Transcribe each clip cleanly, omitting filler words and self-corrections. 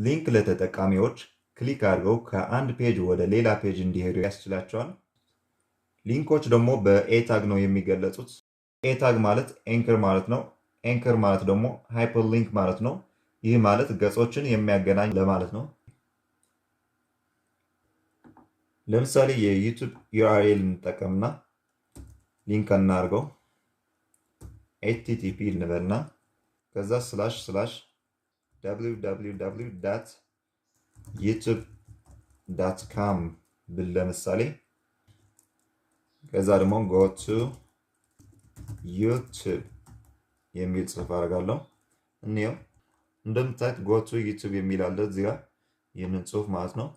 Link ለተጠቃሚዎች click አድርገው ከአንድ page ወደ ሌላ page እንዲሄዱ ያስችላቸዋል። Link ኦች ደግሞ በ a tag ነው የሚገለጹት። A tag ማለት anchor ማለት ነው። Anchor ማለት ደግሞ hyperlink ማለት ነው። ይህ ማለት ገጾችን የሚያገናኝ ለማለት ነው። ለምሳሌ የ YouTube URL እንጠቀምና link እናድርገው። HTTP እንበልና ከዛ //www.youtube.com ብል ለምሳሌ፣ ከዛ ደግሞ go to YouTube የሚል ጽሑፍ አደርጋለሁ። እንየው። እንደምታዩት go to YouTube የሚል አለ እዚህ ጋር፣ ይህንን ጽሑፍ ማለት ነው።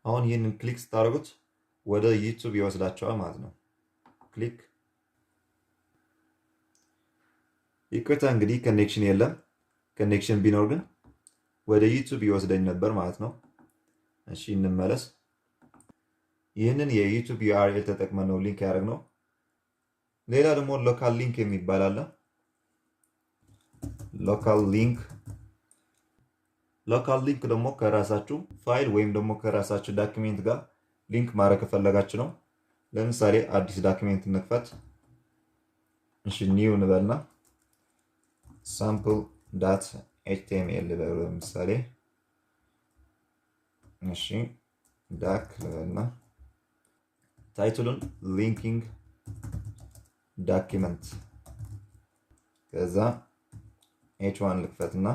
አሁን ይህንን click ስታደርጉት ወደ YouTube ይወስዳቸዋል ማለት ነው። Click። ይቅርታ እንግዲህ connection የለም። Connection ቢኖር ግን ወደ YouTube ይወስደኝ ነበር ማለት ነው። እሺ እንመለስ። ይህንን የ YouTube URL ተጠቅመን ነው link ያደረግነው። ሌላ ደግሞ local link የሚባል አለ። Local link። Local link ደግሞ ከራሳችሁ ፋይል ወይም ደግሞ ከራሳችሁ document ጋር link ማድረግ ከፈለጋችሁ ነው። ለምሳሌ አዲስ document እንክፈት። እሺ new እንበልና sample.html ልበል ለምሳሌ። እሺ doc ልበልና title ኡን linking document፣ ከዛ H1 ልክፈትና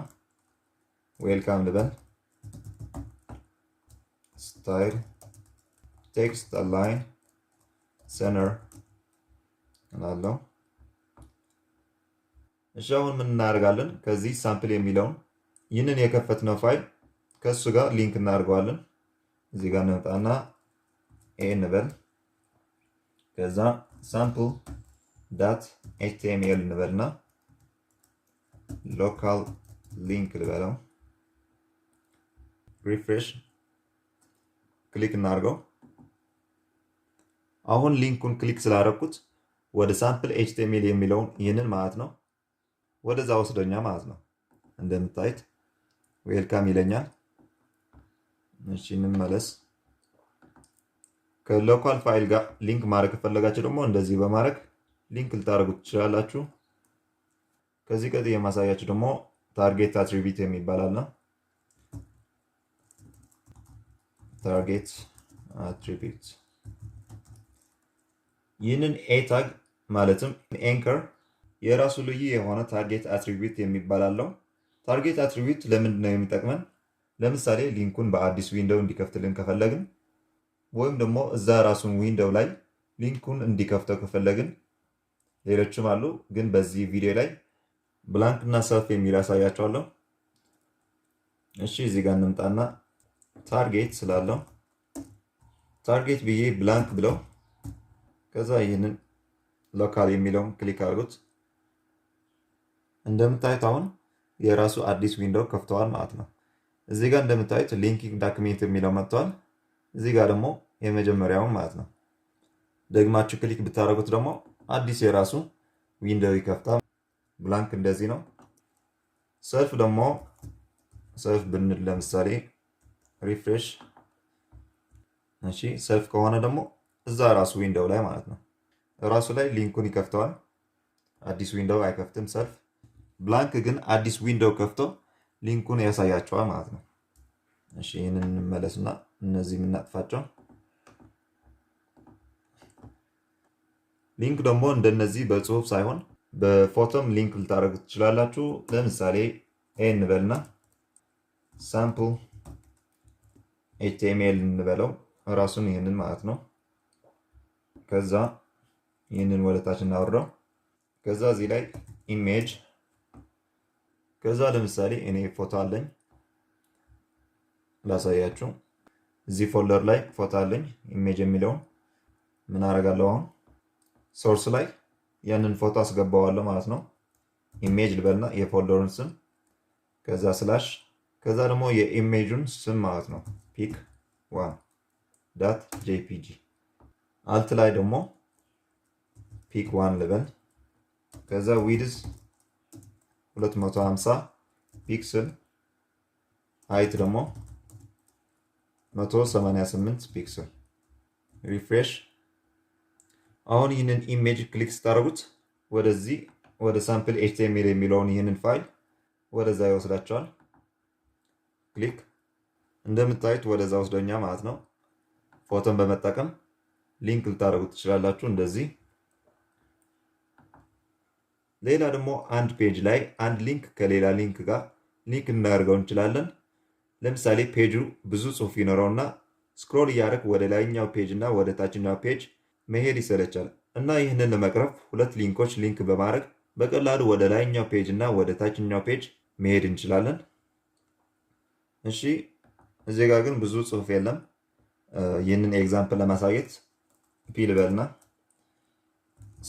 welcome ልበል። Style text align center እላለሁ። እሺ አሁን ምን እናደርጋለን? ከዚህ sample የሚለውን ይህንን የከፈትነው ፋይል ከእሱ ጋር link እናደርገዋለን። እዚህ ጋር እንመጣና a እንበል። ከዛ sample.html እንበልና local link ልበለው። Refresh፣ click እናድርገው። አሁን link ኡን click ስላደረኩት ወደ sample HTML የሚለውን ይህንን ማለት ነው ወደዛ ወስዶኛል ማለት ነው። እንደምታዩት welcome ይለኛል። እሺ እንመለስ። ከ local file ጋር link ማድረግ ከፈለጋችሁ ደግሞ እንደዚህ በማድረግ link ልታደርጉት ትችላላችሁ። ከዚህ ቀጥዬ የማሳያችሁ ደግሞ target attribute የሚባል አለ። Target attribute፣ ይህንን a tag ማለትም anchor የራሱ ልዩ የሆነ target attribute የሚባል አለው። Target attribute ለምንድን ነው የሚጠቅመን? ለምሳሌ link ኡን በአዲስ window እንዲከፍትልን ከፈለግን ወይም ደግሞ እዛ ራሱን window ላይ link ኡን እንዲከፍተው ከፈለግን፣ ሌሎችም አሉ፣ ግን በዚህ ቪዲዮ ላይ blank እና self የሚል አሳያችኋለሁ። እሺ እዚህ ጋር እንምጣና target ስላለው target ብዬ blank ብለው ከዛ ይህንን local የሚለውን click አድርጉት። እንደምታዩት አሁን የራሱ አዲስ window ከፍተዋል ማለት ነው። እዚህ ጋር እንደምታዩት linking document የሚለው መጥተዋል። እዚህ ጋር ደግሞ የመጀመሪያውን ማለት ነው። ደግማችሁ click ብታደርጉት ደግሞ አዲስ የራሱ window ይከፍታል። Blank እንደዚህ ነው። Self ደግሞ self ብንል ለምሳሌ refresh። እሺ self ከሆነ ደግሞ እዛ ራሱ window ላይ ማለት ነው፣ ራሱ ላይ link ኡን ይከፍተዋል። አዲስ window አይከፍትም self። Blank ግን አዲስ window ከፍቶ link ኡን ያሳያችኋል ማለት ነው። እሺ ይህንን እንመለስና እነዚህ የምናጥፋቸው። Link ደግሞ እንደነዚህ በጽሁፍ ሳይሆን በፎቶም link ልታደርጉ ትችላላችሁ። ለምሳሌ a እንበልና sample HTML እንበለው ራሱን ይህንን ማለት ነው። ከዛ ይህንን ወደታች እናወርደው። ከዛ እዚህ ላይ image፣ ከዛ ለምሳሌ እኔ ፎቶ አለኝ ላሳያችሁ። እዚህ folder ላይ ፎቶ አለኝ image የሚለውን ምን አደርጋለሁ አሁን source ላይ ያንን ፎቶ አስገባዋለሁ ማለት ነው። Image ልበልና የ folder ኡን ስም፣ ከዛ slash፣ ከዛ ደግሞ የ image ኡን ስም ማለት ነው pic1.jpg። Alt ላይ ደግሞ pic1 ልበል። ከዛ width 250 pixel፣ Height ደግሞ 188 pixel። Refresh። አሁን ይህንን image click ስታደርጉት ወደዚህ ወደ sample HTML የሚለውን ይህንን ፋይል ወደዛ ይወስዳችኋል። Click፣ እንደምታዩት ወደዛ ወስዶኛል ማለት ነው። ፎቶን በመጠቀም link ልታደርጉት ትችላላችሁ እንደዚህ። ሌላ ደግሞ አንድ page ላይ አንድ link ከሌላ link ጋር link ልናደርገው እንችላለን። ለምሳሌ ፔጁ ብዙ ጽሁፍ ይኖረውና scroll እያደረግ ወደ ላይኛው page እና ወደ ታችኛው page መሄድ ይሰለቻል እና ይህንን ለመቅረፍ ሁለት link ኦች link በማድረግ በቀላሉ ወደ ላይኛው page እና ወደ ታችኛው page መሄድ እንችላለን። እሺ፣ እዚህ ጋር ግን ብዙ ጽሁፍ የለም። ይህንን example ለማሳየት p ልበልና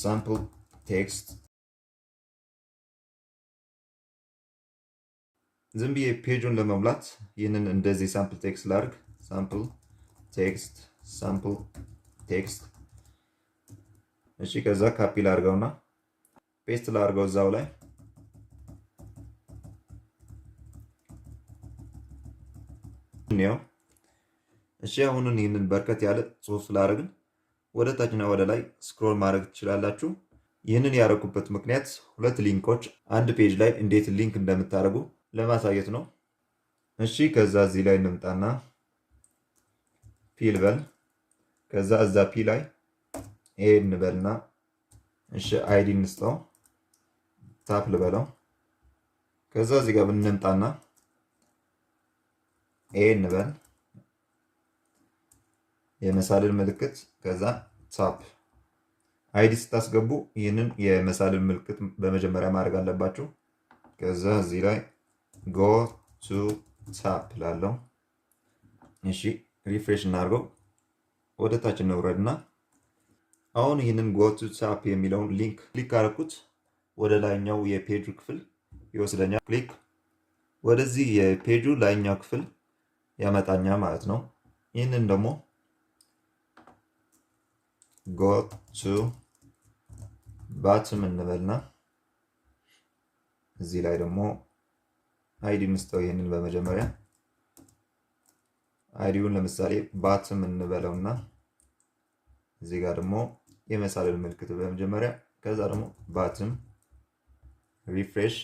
sample text፣ ዝም ብዬ page ኡን ለመሙላት ይህንን እንደዚህ sample text ላድርግ። Sample text፣ sample text። እሺ፣ ከዛ ካፒ ላድርገውና paste ላድርገው እዛው ላይ። እንየው። እሺ፣ አሁንን ይህንን በርከት ያለ ጽሁፍ ስላደረግን ወደ ታችና ወደ ላይ scroll ማድረግ ትችላላችሁ። ይህንን ያደረኩበት ምክንያት ሁለት link ኦች አንድ page ላይ እንዴት link እንደምታደርጉ ለማሳየት ነው። እሺ፣ ከዛ እዚህ ላይ እንምጣና p ልበል። ከዛ እዛ p ላይ a እንበልና እሺ ID እንስጠው፣ top ልበለው። ከዛ እዚህ ጋር እንምጣና a እንበል፣ የመሳልል ምልክት፣ ከዛ top። ID ስታስገቡ ይህንን የመሳልል ምልክት በመጀመሪያ ማድረግ አለባችሁ። ከዛ እዚህ ላይ go to top ላለው። እሺ፣ refresh እናድርገው። ወደ ታች እንውረድና አሁን ይህንን go to top የሚለውን link click ካደረኩት ወደ ላይኛው የፔጁ ክፍል ይወስደኛል። Click፣ ወደዚህ የፔጁ ላይኛው ክፍል ያመጣኛል ማለት ነው። ይህንን ደግሞ go to bottom እንበልና እዚህ ላይ ደግሞ ID እንስጠው። ይህንን በመጀመሪያ ID ውን ለምሳሌ bottom እንበለውና እዚህ ጋር ደግሞ የመሳልል ምልክት በመጀመሪያ፣ ከዛ ደግሞ bottom። Refresh።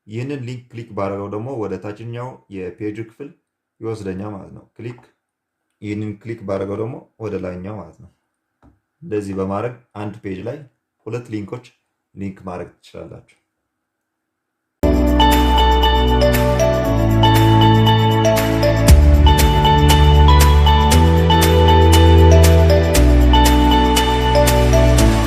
ይህንን link click ባደረገው ደግሞ ወደ ታችኛው የፔጁ ክፍል ይወስደኛል ማለት ነው። Click፣ ይህንን click ባደረገው ደግሞ ወደ ላይኛው ማለት ነው። እንደዚህ በማድረግ አንድ page ላይ ሁለት link ኦች link ማድረግ ትችላላችሁ።